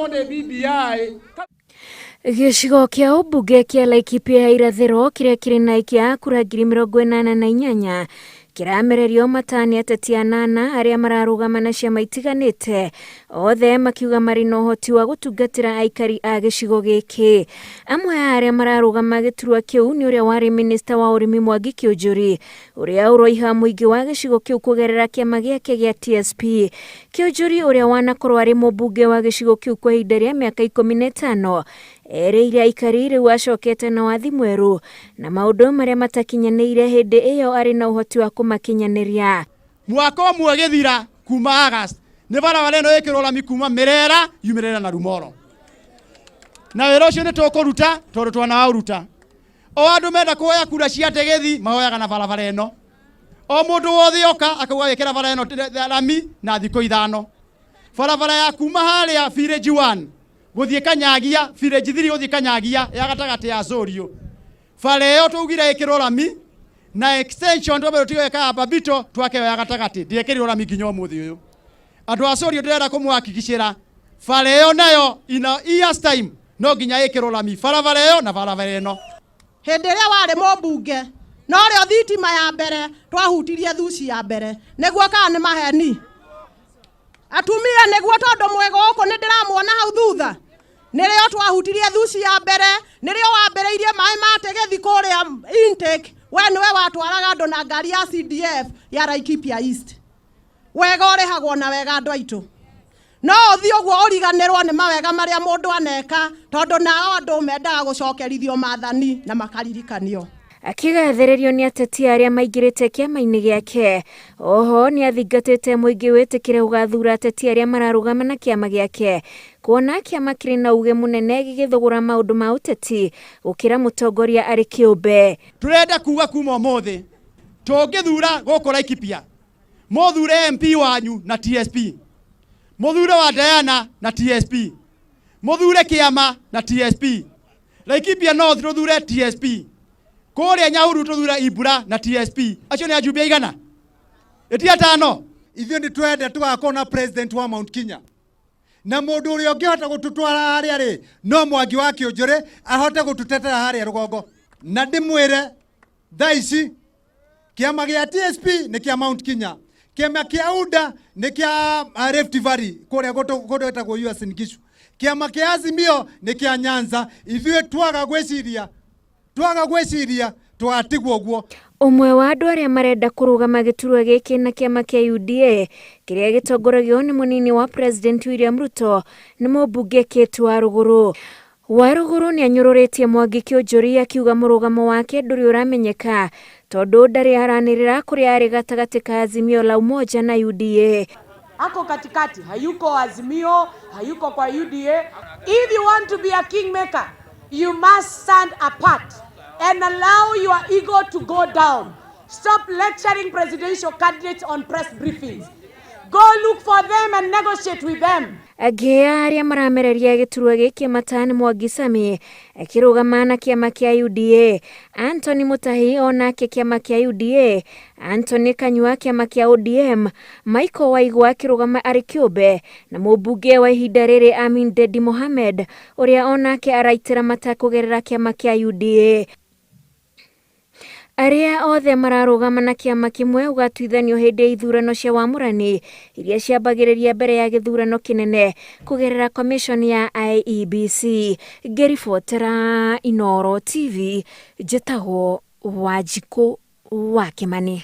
Ĩrarehwo nĩ BBI. Gĩcigo kĩa ũmbunge kĩa Laikipia ya irathĩro kĩrĩa kĩrĩ na aikia a kura 88,000 kĩramererio mata nĩ ateti anana arĩa mararũgama na ciama itiganĩte, othe makiuga marĩ na ũhoti wa gũtungatĩra aikari a gĩcigo gĩkĩ. Amwe a arĩa mararũgama gĩturwa kĩu nĩ ũrĩa warĩ minista wa ũrĩmi Mwangi Kĩũnjũri, ũrĩa ũroiha mũingĩ wa gĩcigo kĩu kũgerera kĩama gĩake gĩa TSP. Kĩũnjũri, ũrĩa wanakorwo arĩ mũmbunge wa gĩcigo kĩu kwa ihinda rĩa mĩaka 15, erĩire aikari rĩu acokete na wathi mwerũ na maũndũ marĩa matakinyanĩire hĩndĩ ĩyo arĩ na ũhoti wa kũmakinyanĩria. Mwaka ũmwe gĩthira kuma August nĩ barabara ĩno ĩkĩrwo rami kuma Mĩrera yumĩrĩre na Rumoro, na wĩra ũcio nĩ tũkũruta tondũ twanaũruta. O andũ menda kuoya kura cia Ndĩgĩthi mahoyaga na barabara ĩno. O mũndũ wothe oka akauga wĩkĩra bara ĩno rami na thikũ 5. Barabara ya kuma harĩa village 1 gũthiĩ Kanyagia, village 3 gũthiĩ Kanyagia ya gatagatĩ ya Zũriũ, bara ĩyo twaugire ĩkĩrwo rami na extension twambe tũtige ya Babito twake ya gatagatĩ ndĩekĩrirwo rami nginya ũmũthĩ ũyũ. Andũ a Zũriũ, ndĩrenda kũmũhakikicĩra bara ĩyo nayo in a year's time no nginya ĩkĩrwo rami, barabara ĩyo na barabara ĩno. Hĩndĩ ĩrĩa warĩ mũmbunge norĩo thitima ya mbere twahutirie thuci ya mbere, nĩguo kana nĩ maheni, atumia? Nĩguo, tondũ mwĩ gũkũ nĩ ndĩramuona hau thutha. Nĩrĩo twahutirie thuci ya mbere, nĩrĩo wambĩrĩirie maĩ ma Tĩgĩthi kũrĩa intake. We nĩwe watwaraga andũ na ngari ya CDF ya Laikipia East. Wega ũrĩhagwo na wega, andũ aitũ. No ũthiĩ ũguo ũriganĩrwo nĩ mawega marĩa mũndũ aneka, tondũ nao andũ mendaga gũcokerithio maathani na makaririkanio. Akĩgathĩrĩrio nĩ ateti arĩa maingĩrĩte kĩama-inĩ gĩake, oho nĩ athingatĩte mũingĩ wĩtĩkĩre gũgathura ateti arĩa mararũgama na kĩama gĩake, kuona kĩama kĩrĩ na uge mũnene gĩgĩthũgũra maũndũ ma ũteti gũkĩra mũtongoria arĩ kĩũmbe. Tũrenda kuga kuma ũmũthĩ tũngĩthura gũkũ Laikipia, mũthure MP wanyu na TSP, mũthure wa Diana na TSP, mũthure kĩama na TSP. Laikipia North tũthure TSP, kũrĩa Nyahururu tũthure Ibura na TSP. Acio nĩ ajumbe aigana? Ĩti atano. Ithuĩ nĩ twenda tũgakorwo na president wa Mount Kenya, na mũndũ ũrĩa ũngĩhota gũtũtwara harĩa rĩ no Mwangi wa Kĩũnjũrĩ, ahote gũtũtetera harĩa rũgongo. Na ndĩmwĩre thaa ici kĩama gĩa TSP nĩ kĩa Mount Kenya, kĩama kĩa UDA nĩ kĩa Rift Valley kũrĩa kũndũ gwĩtagwo Uasin Gishu, kĩama kĩa Azimio nĩ kĩa Nyanza. Ithuĩ twaga gwĩciria tũgatigwo ũguo. Ũmwe wa andũ arĩa marenda kũrũgama gĩturwa gĩkĩ na kĩama kĩa UDA kĩrĩa gĩtongoragio nĩ mũnini wa president William Ruto nĩ mũmbunge Kate Warũgũrũ. Warũgũrũ nĩ anyũrũrĩtie Mwangi Kĩũnjũri akiuga mũrũgamo wake ndũrĩ ũramenyeka tondũ ndarĩ aranĩrĩra kũrĩa arĩ gatagatĩ ka Azimio la Umoja na UDA. Ako katikati, hayuko Azimio, hayuko kwa UDA. If you want to be a kingmaker, you must stand apart and allow your ego to go down. Stop lecturing presidential candidates on press briefings. Go look for them and negotiate with them. Angĩ arĩa maramereria gĩturwa gĩkĩ mata nĩ Mwangi Sami akĩrũgama na kĩama kĩa UDA, Anthony Mutahi onake kĩama kĩa UDA, Anthony Kanyua kĩama kĩa ODM, Michael Waigwa akĩrũgama arĩ kĩũmbe, na mũmbunge wa ihinda rĩrĩ Amin Dedi Mohamed ũrĩa onake araitĩra mata kũgerera kĩama kĩa UDA. Arĩa othe mararũgama na kĩama kĩmwe ũgatuithanio hĩndĩ ya ithurano cia wamũrani iria ciambagĩrĩria mbere ya gĩthurano kĩnene kũgerera commission ya IEBC. Ngĩribotera Inoro TV, njĩtagwo Wanjikũ wa Kĩmani.